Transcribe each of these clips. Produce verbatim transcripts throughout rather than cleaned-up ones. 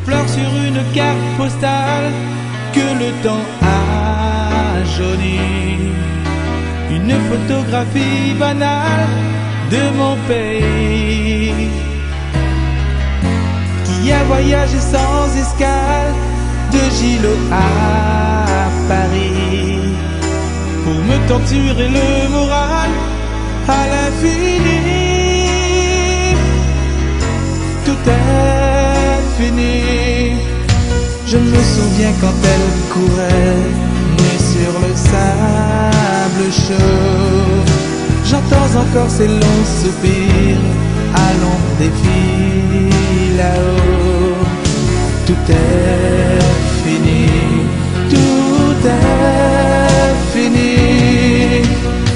Pleure sur une carte postale que le temps a jauni. Une photographie banale de mon pays qui a voyagé sans escale de Gilo à Paris pour me torturer le moral à l'infini. Tout est fini. Je me souviens quand elle courait, nue sur le sable chaud. J'entends encore ses longs soupirs à l'ombre des filles là-haut. Tout est fini, tout est fini.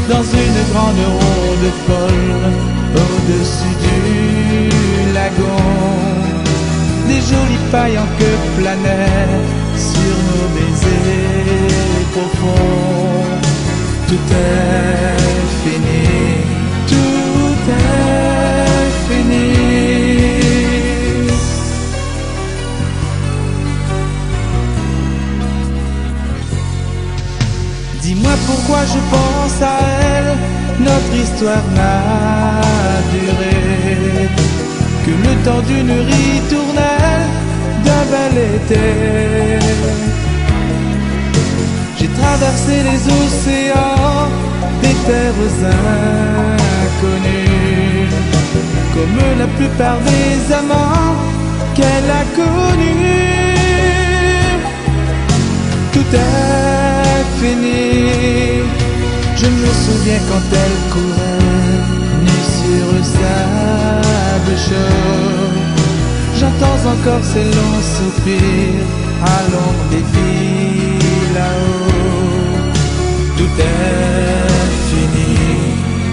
Dans une grande ronde folle, au-dessus du lagon, des jolies pailles en queue planaient sur nos baisers profonds. Tout est fini, tout est fini. Dis-moi pourquoi je pense à elle, notre histoire n'a duré que le temps d'une ritournelle d'un bel été. J'ai traversé les océans, des terres inconnues, comme la plupart des amants qu'elle a connus. Tout est fini. Je me souviens quand elle courait, nue sur le sable chaud. J'entends encore ses longs soupirs à l'ombre des filles là-haut. Tout est fini,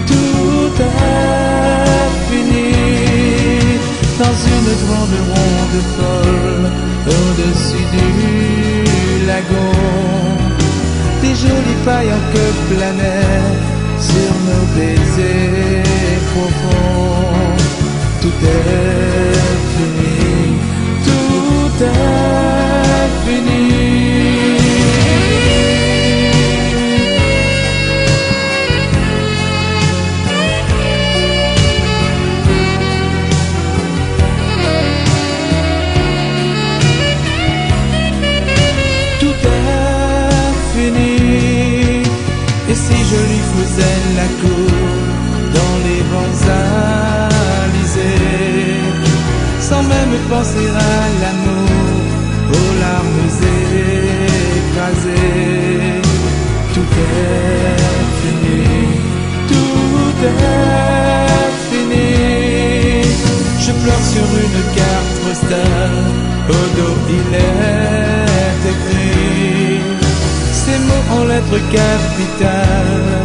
tout est fini. Dans une grande ronde folle, au-dessus du lagon, des jolies pailles en queue planaient sur nos baisers profonds. Tout est fini, tout est fini. Tout est fini. Et si je lui faisais la cour dans les Champs-Élysées, sans même penser à l'amour, aux larmes écrasées. Tout est fini, tout est fini. Je pleure sur une carte postale, au dos il est écrit ces mots en lettres capitales.